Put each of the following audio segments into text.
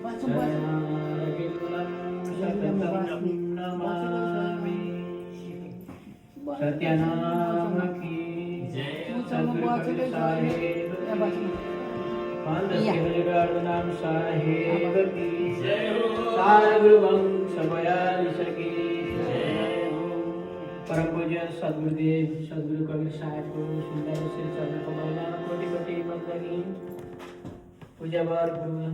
शरणारविन्दं सततं नमामि। सत्यनाम की सद्गुरु कबीर साहेब नाम साहेब की सार गुरु वंश बयालीस की परम पूज्य सद्गुरुदेव सद्गुरु कबीर साहेब को सुंदर श्री चरण कमल कोटि कोटि बंदगी पूज्य वर गुरु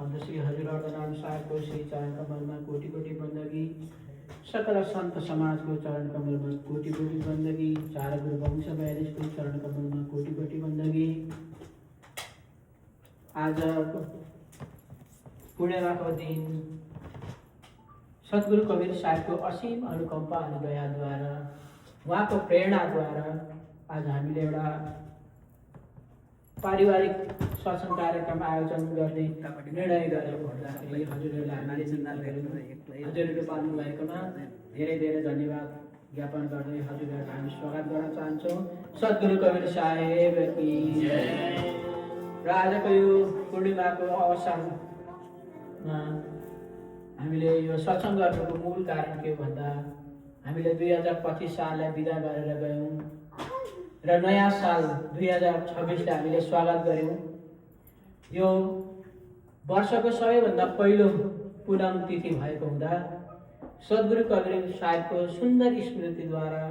अन्त श्री हजुर नाम साहेब को श्री चरण कमल में कोटि कोटि बंदगी सकल संत समाज को चरण कमल में कोटि कोटि बंदगी चार गुरु वंश बयालीस को चरण कमल में कोटि कोटि बंदगी। आज पूर्णिमाको दिन सद्गुरु कबीर साहेबको असीम अनुकम्पा अनि दयाद्वारा उहाँको प्रेरणाद्वारा आज हामीले एउटा पारिवारिक सत्संग कार्यक्रम आयोजन गर्ने निर्णय गरेको हुँदाखेरि हजुरहरूले पाल्नु भएकोमा धेरै धेरै धन्यवाद ज्ञापन गर्दै हजुरहरूलाई हामी स्वागत गर्न चाहन्छौँ। सद्गुरु कबीर साहेब की जय। र आजको यो पूर्णिमाको अवसरमा हामीले यो सत्संग गर्नुको मूल कारण के हो भन्दा हामीले 2025 साललाई बिदा गरेर गयौँ र नयाँ साल 2026 लाई हामीले स्वागत गऱ्यौँ। यो वर्षको सबैभन्दा पहिलो पूनम तिथि भएको हुँदा सद्गुरु कबीर साहेबको सुन्दर स्मृतिद्वारा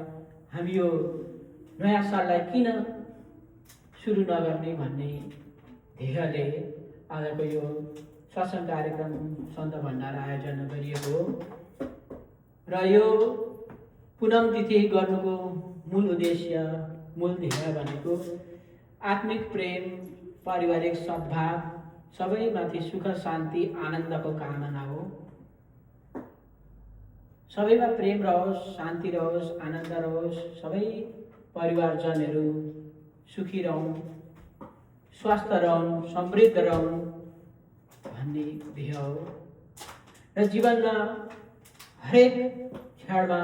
हामी यो नयाँ साललाई किन सुरु नगर्ने भन्ने ध्येयले आजको यो सत्संग कार्यक्रम सन्त भण्डारा आयोजना गरिएको हो। र यो पूनम तिथि गर्नुको मूल उद्देश्य मूल ध्येय भनेको आत्मिक प्रेम पारिवारिक सद्भाव सबैमाथि सुख शान्ति आनन्दको कामना हो। सबैमा प्रेम रहोस् शान्ति रहोस् आनन्द रहोस् सबै परिवारजनहरू सुखी रहौँ स्वस्थ रहौँ समृद्ध रहौँ भन्ने ध्येय हो। र जीवनमा हरेक क्षणमा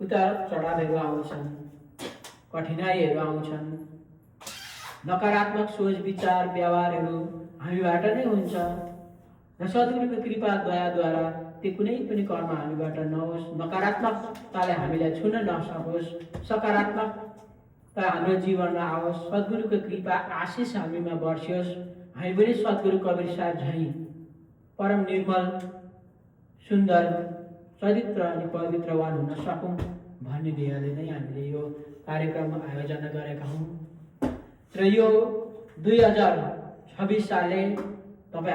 उतार चढावहरू आउँछन् कठिनाइहरू आउँछन् नकारात्मक सोच विचार व्यवहारहरू हामीबाट नै हुन्छ र सद्गुरुको कृपा दयाद्वारा त्यो कुनै पनि कर्म हामीबाट नहोस् नकारात्मकताले हामीलाई छुन नसकोस् सकारात्मकता हाम्रो जीवनमा आओस् सद्गुरुको कृपा आशिष हामीमा बर्सियोस् हामी पनि सद्गुरु कबीर साहेब झैँ परम निर्मल सुन्दर चरित्र अनि पवित्रवान हुन सकौँ भन्ने ध्येयले नै हामीले यो कार्यक्रम आयोजना गरेका हौँ। र यो 2026 सालले तपाईँ